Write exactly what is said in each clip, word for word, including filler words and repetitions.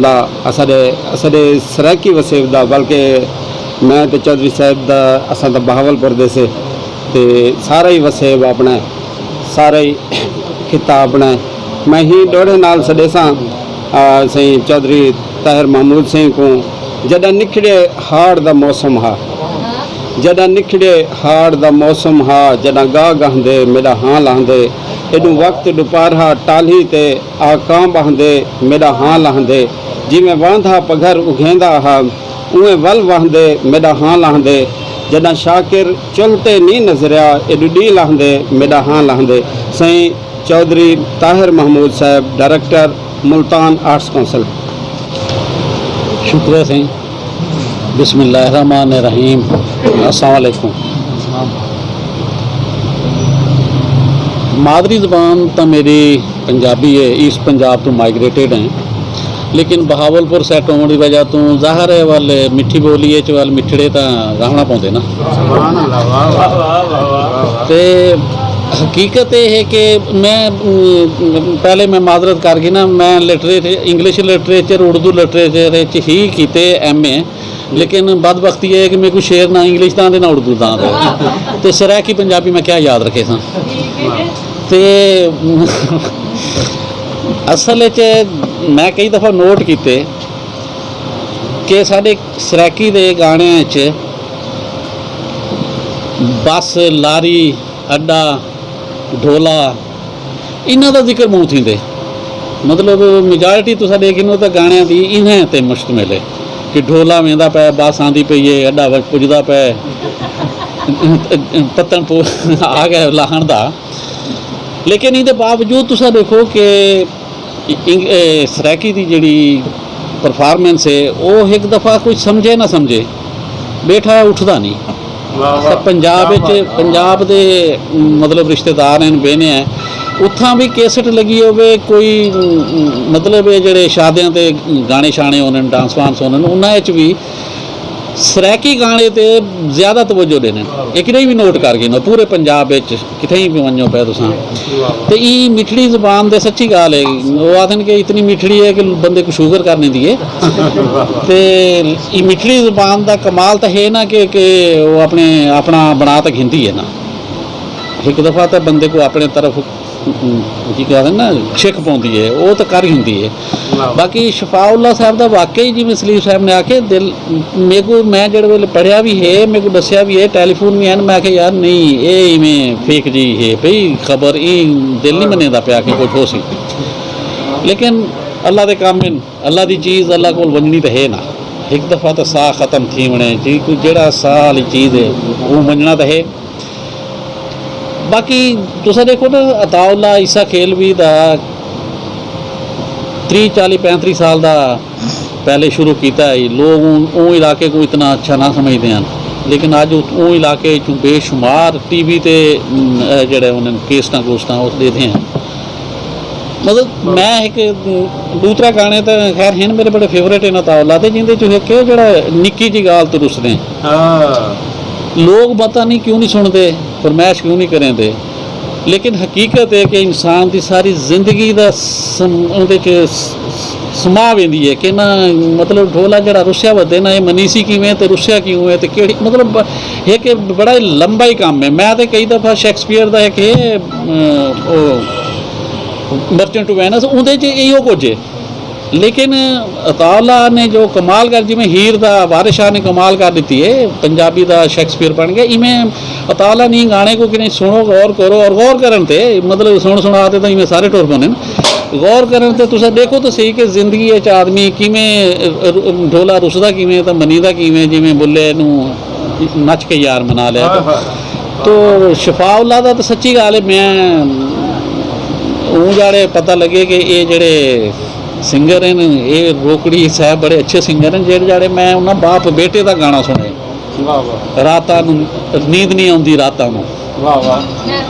دا اساݙے اساݙے سرائیکی وسیب دا، بلکہ میں تے چوہدری صاحب دا، اساں تاں بہاول پور دے سے، تے سارا ہی وسیب اپݨا ہے، سارا ہی خطہ اپݨا ہے۔ میں ہی ݙوہڑے نال سݙیساں، آ، سئیں چوہدری طاہر محمود سئیں کوں، جݙاں نکھڑے ہاڑ دا موسم ہا، جݙاں نکھڑے ہاڑ دا موسم ہا، جݙاں ڳاہ ڳاہندے میݙا ہاں لاہندے، ایݙوں وقت ݙوپارہا ٹالھی تے آ کاں ٻاہندے، میݙا ہاں لاہندے، جیویں واندھا پگھر اگھیندا ہا، اونویں ول واہندے، میݙا ہاں لاہندے، جݙاں شاکر چلھ تے نی نظریا، ایݙوں ݙینہہ لاہندے، میݙا ہاں لاہندے۔ سئیں چوہدری طاہر محمود صاحب، ڈائریکٹر، ملتان آرٹس کونسل۔ شکریہ سئیں۔ بسم اللہ الرحمن الرحیم۔ السلام علیکم۔ مادری زبان تاں میݙی پنجابی ہے، ایسٹ پنجاب توں مائیگریٹڈ ہیں، لیکن بہاول پور سیٹ ہووݨ دی وجہ توں ظاہر ہے ول مٹھی ٻولی اچ ول مٹھڑے تاں رہوݨا پوندے نا۔ تے حقیقت یہ ہے کہ میں، ام، پہلے میں معذرت کر گھناں، میں لٹریچر، انگلش لٹریچر، اردو لٹریچر اچ ہی کیتے ایم اے، لیکن بدبختی یہ ہے کہ میکوں شعر نہ انگلش دا آندے نہ اردو دا آندے۔ تے سرائیکی پنجابی میں کیا یاد رکھیساں؟ تے اصل اچ میں کئی دفعہ نوٹ کیتے کہ ساݙے سرائیکی دے گاݨیاں اچ بس، لاری، اݙا، ڈھولا، انہاں دا ذکر ٻہوں تھیندے۔ مطلب، میجارٹی تساں ݙیکھ گھنو تاں گاݨیاں دی انہاں تے مشتمل ہے کہ ڈھولا ویندا پئے، بس آندی پئی ہے، اݙا و-، پڄدا پئے، پتن پو-، آ ڳئے لاہݨ دا۔ لیکن ایندے باوجود تساں ݙیکھو کہ انگ-، اے، سرائیکی دی جیڑھی پرفارمنس ہے، او ہک دفعہ کوئی سمجھے نہ سمجھے، ٻیٹھا ہے، اٹھدا نہیں۔ واہ واہ۔ اساں پنجاب کیا وچ، بات ہے۔ پنجاب دے، مطلب، رشتہ دار ہیں، بینے ہیں، اتھاں بھی کیسٹ لڳی ہووے، کوئی، مطلب، اے جیڑھے شادیاں تے گانے شانے ہوندن، ڈانس وانس ہوندن، انہاں وچ بھی سرائیکی گانے تے زیادہ توجہ ݙیندن۔ اے کݙاہیں بھی نوٹ کر گھنو، پورے پنجاب وچ کتھائیں بھی ونڄو پئے تساں۔ تے ایں مٹھڑی زبان دے، سچی ڳالھ ہے، او آکھدن کہ اتنی مٹھڑی ہے کہ بندے کوں شوگر کر ݙیندی ہے۔ تے ایں مٹھڑی زبان دا کمال تاں ہے نا کہ، کہ او اپݨے، اپݨا بݨا تاں گھندی ہے نا۔ ہک دفعہ تاں بندے کوں اپݨے طرف، جی کہندے نا، چھک پوندی ہے، او تاں کر گھندی ہے۔ واہ۔ باقی شفاء اللہ صاحب دا واقعی، جیویں سلیم صاحب نے آکھے، دل، میکوں، میں جیڑھے ویلے پڑھیا بھی ہے، میکوں ݙسیا بھی ہے، ٹیلی فون بھی ہن، میں آکھیا، یار نہیں، اے ایویں فیک جی ہے پئی خبر، ایں دل نہیں منیندا پیا کہ کجھ ہوسی۔ لیکن اللہ دے کم ہن، اللہ دی چیز اللہ کول ونڄݨی تاں ہے نا۔ ہک دفعہ تاں ساہ ختم تھی ویندے، جی کوئی جیڑھا ساہ والی چیز ہے، او ونڄݨا تاں ہے۔ باقی تساں ݙیکھو نا، عطاء اللہ عیسیٰ کھیلوی دا تریہہ، چالیہہ، پینتریہہ سال دا پہلے شروع کیتا ہے۔ لوگ اوں، اوں علاقے کوں اتنا اچھا نہ سمجھدے ہن، لیکن اڄ اوں علاقے چوں بے شمار ٹی وی تے، ام، اے جیڑھے انہاں کیسٹاں کوسٹاں او ݙیہدے ہن۔ مطلب، میں ہک ݙو ترے گانے تاں خیر ہن، میرے بڑے فیورٹ ہن عطاء اللہ دے، جیندے چوں ہک ہے جیڑھا نکی جی ڳالھ توں رسدے ہیں۔ ہاں۔ لوگ پتہ نہیں کیوں نہیں سݨدے، فرمائش کیوں نہیں کریندے، لیکن حقیقت ہے کہ انسان دی ساری زندگی دا سم-، اوندے چ س-، سما ویندی ہے کہ نہ، مطلب، ڈھولا جیڑھا رسیا ودے نا، اے منیسی کیویں تے رسیا کیوں ہے تے کیڑھی، مطلب، ہک بڑا ہی لمبا ہی کم ہے۔ میں تے کئی دفعہ شیکسپیئر دا ہک ہے، ام، او، مرچنٹ آف وینس، اوندے چ ایہو کجھ ہے۔ لیکن عطاء اللہ نے جو کمال کر، جیویں ہیر دا وارث شاہ نے کمال کر ݙتی ہے، پنجابی دا شیکسپیئر بݨ ڳیا، ایویں عطاء اللہ نے گانے کوں کݙاہیں سݨو، غور کرو، اور غور کرݨ تے، مطلب، سݨ سݨا تے تاں ایویں سارے ٹر پوندے ہن۔ غور کرݨ تے تساں ݙیکھو تاں صحیح کہ زندگی وچ آدمی کیویں ڈھولا رسدا کیویں تاں منیندا کیویں، جیویں بلے نوں نچ کے یار منا لیا۔ ہائے ہائے۔ تو شفاء اللہ دا تاں سچی ڳالھ ہے، میں اوں جاڑے پتہ لڳے کہ اے جیڑھے سنگر ہن، اے روکڑی صاحب بڑے اچھے سنگر ہن، جیڑھے جاڑے میں انہاں باپ بیٹے دا گانا سݨے۔ واہ واہ۔ راتاں نوں نیند نہیں آندی راتاں نوں۔ واہ واہ۔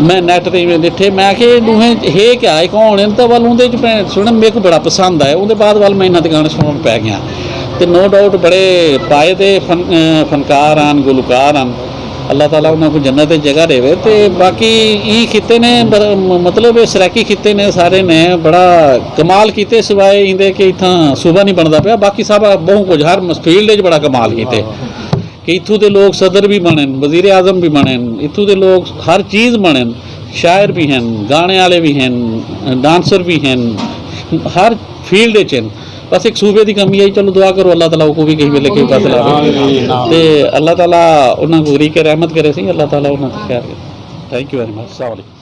میں نیٹ تے ایویں ݙٹھے، میں آکھیا، اے ݙوہیں ہے کیا، اے کون ہن؟ تاں ول اوندے چ میں سݨیا، میکوں بڑا پسند آیا۔ اوندے بعد ول میں انہاں دے گانے سݨݨ پئے ڳیا۔ تے نو ڈاؤٹ بڑے پائے دے فن-، اے، فنکار ہن، گلوکار ہن۔ اللہ تعالیٰ انہاں کوں جنت وچ جگہ ݙیوے۔ تے باقی ایں خطے نے بر- م- مطلب اے سرائیکی خطے نے سارے نے بڑا کمال کیتے، سوائے ایندے کہ اتھاں صوبہ نہیں بݨدا پیا، باقی سب ٻہوں کجھ ہر مس- فیلڈ وچ بڑا کمال کیتے کہ اتھوں دے لوگ صدر بھی بݨن، وزیر اعظم بھی بݨن، اتھوں دے لوگ ہر چیز بݨن، شاعر بھی ہن، گانے والے بھی ہن، ڈانسر بھی ہن، ہر فیلڈ وچ ہن۔ بس ایک صوبے دی کمی ہے، چلو دعا کرو اللہ تعالیٰ کو بھی کہیں ویلے کہیں پاسے لاوے۔ تے اللہ تعالیٰ انہاں کو غریق رحمت کرے سی، اللہ تعالیٰ انہاں تے خیر کرے۔ تھینک یو ویری مچ۔ السلام علیکم۔